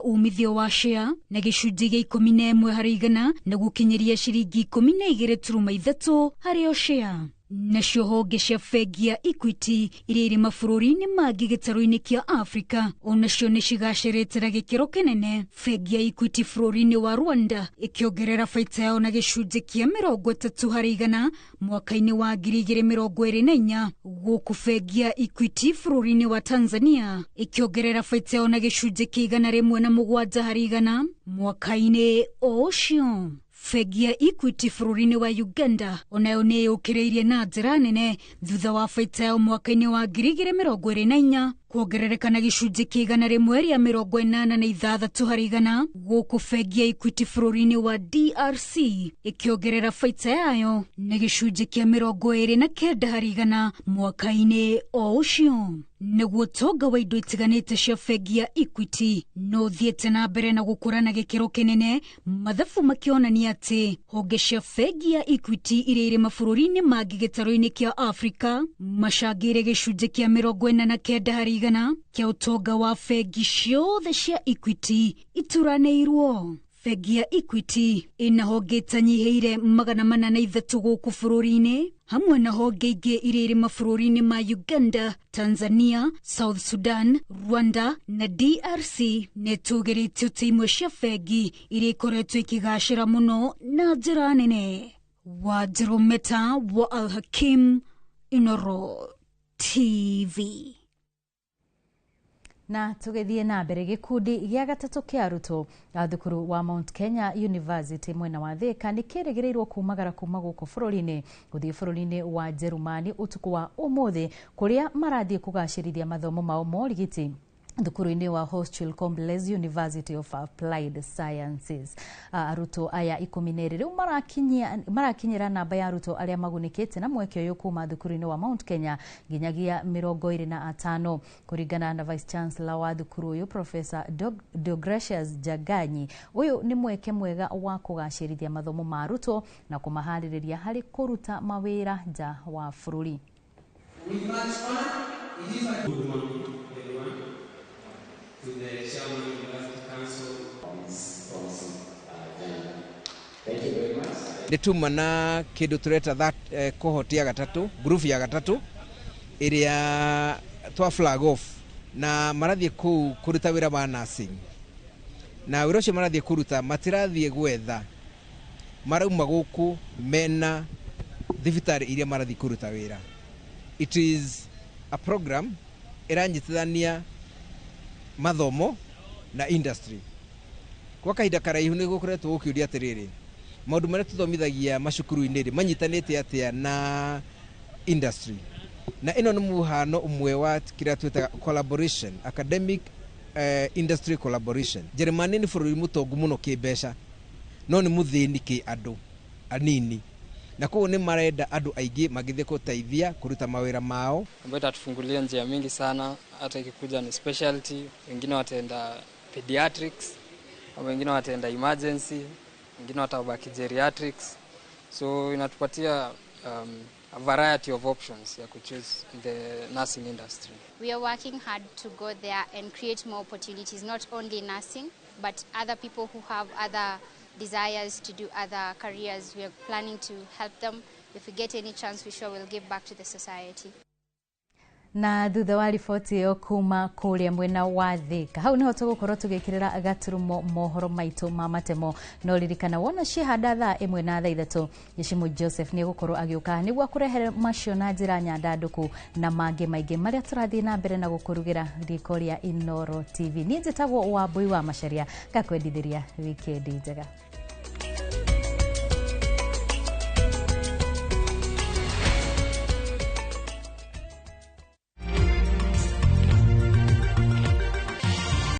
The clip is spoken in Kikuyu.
Umithio wa share na gĩcunjĩ gĩa 11% na gũkinyĩria ciringi 12.3 harĩ o share. Nacio honge cia bengi ya Equity iria irĩ mabũrũri-inĩ mangĩ gĩtarũ-inĩ kĩa Afrika onacio nĩ cigacĩrĩte na gĩkĩro kĩnene. Bengi ya Equity bũrũri-inĩ wa Rwanda ĩkĩongerera baita yao na gĩcunjĩ kĩa 30% mwaka-inĩ wa 2024, gũkũ bengi ya Equity bũrũri-inĩ wa Tanzania ĩkĩongerera baita yao na gĩcunjĩ kĩa 107% mwaka-inĩ o ũcio. Bengi ya Equity bũrũri-inĩ wa Uganda onayo nĩ yũkĩrĩirie na njĩra nene thutha wa baita yao mwaka-inĩ wa 2024 kuongerereka na gĩcunjĩ kĩa 186%, gũkũ bengi ya Equity bũrũri-inĩ wa DRC ĩkĩongerera baita yayo na gĩcunjĩ kĩa 29% mwaka-inĩ o ũcio. Nĩguo ũtonga wa indo itiganĩte cia bengi ya Equity no ũthiĩte na mbere na gũkũra na gĩkĩro kĩnene, mathabu makĩonania atĩ honge cia bengi ya Equity iria irĩ mabũrũri-inĩ mangĩ gĩtarũ-inĩ kĩa Afrika macangĩire gĩcunjĩ kĩa 49% kĩa ũtonga wa bengi ciothe cia Equity ituranĩirwo. Bengi ya Equity ĩna honge itanyihĩire 403 gũkũ bũrũri-inĩ, hamwe na honge ingĩ iria irĩ mabũrũri-inĩ ma Uganda, Tanzania, South Sudan, Rwanda na DRC. Nĩ ĩtũgĩrĩtio ta imwe cia bengi iria ikoretwo ikĩgacĩra mũno na njĩra nene. Wanjirũ Meta wa Al Hakim, Inoro TV. Na tũgĩthiĩ na mbere, gĩkundi gĩa gatatũ kĩa arutwo a thukuru wa Mount Kenya University mwena wa Thika nĩ kĩrĩgĩrĩirwo kumagara kuma gũkũ bũrũri-inĩ gũthiĩ bũrũri-inĩ wa Njerumani ũtukũ wa ũmũthĩ, kũrĩa marathiĩ kũgacĩrithia mathomo mao ma ũrigiti thukuru-inĩ wa Hochschule Complex University of Applied Sciences. Arutwo aya 12 rĩu marakinyĩra namba ya arutwo arĩa magunĩkĩte na mweke ũyũ kuma thukuru-inĩ wa Mount Kenya nginyagia 25. Kũringana na Vice Chancellor wa thukuru ũyũ, Professor Deogratius Jaganyi, ũyũ nĩ mweke mwega wa kũgacĩrithia mathomo ma arutwo na kũmaharĩrĩria harĩ kũruta mawĩra nja wa bũrũri. Good morning, everyone. To the Chairman University Council. This promising journey. Thank you very much. Nĩ tuma na kĩndũ tũreta that cohort ya gatatũ, group ya gatatũ ĩrĩa twa flag off, na marathiĩ kũu kũruta wĩra wa nursing, na wĩra ũcio marathiĩ kũruta matirathiĩ gwetha, marauma gũkũ mena thibitarĩ iria marathiĩ kũruta wĩra. It is a program ĩranyitithania mathomo na industry. Kwa kahinda karaihu nĩ gũkoretwo gũkĩũria atĩrĩrĩ, maũndũ marĩa tũthomithagia macukuru-inĩ rĩ, manyitanĩte atĩa na industry? Na ĩno nĩ mũhano ũmwe wa kĩrĩa twĩtaga collaboration, academic industry collaboration. Jeremani nĩ bũrũri mũtongu mũno kĩmbeca, no nĩ mũthĩni kĩ andũ anini, na koguo nĩ marenda andũ aingĩ magĩthiĩ gũteithia kũruta mawĩra mao. Ambayo itatufungulia njia mingi sana, hata ikikuja ni specialty, wengine wataenda pediatrics, wengine wataenda emergency, wengine watabaki geriatrics. So inatupatia a variety of options ya kuchoose in the nursing industry. We are working hard to go there and create more opportunities, not only nursing, but other people who have other desires to do other careers. We are planning to help them. If we get any chance, we sure will give back to the society. Na thutha wa riboti ĩyo kuma kũrĩa mwena wa Thika, hau niho tũgũkorwo tũgĩkĩrĩra gaturumo mohoro maitũ ma matemo. No ririkana wona ciehanda thaa 1 na thaa 3, Gĩcimu Joseph nĩ egũkorwo agĩũka nĩguo akũrehere macio na njĩra nyandandũku na mangĩ maingĩ marĩa tũrathiĩ na mbere na gũkũrugĩra riko rĩa Inoro TV. Niĩ njĩtagwo Wambui wa Macaria, ngakwendithĩria wikendi njega.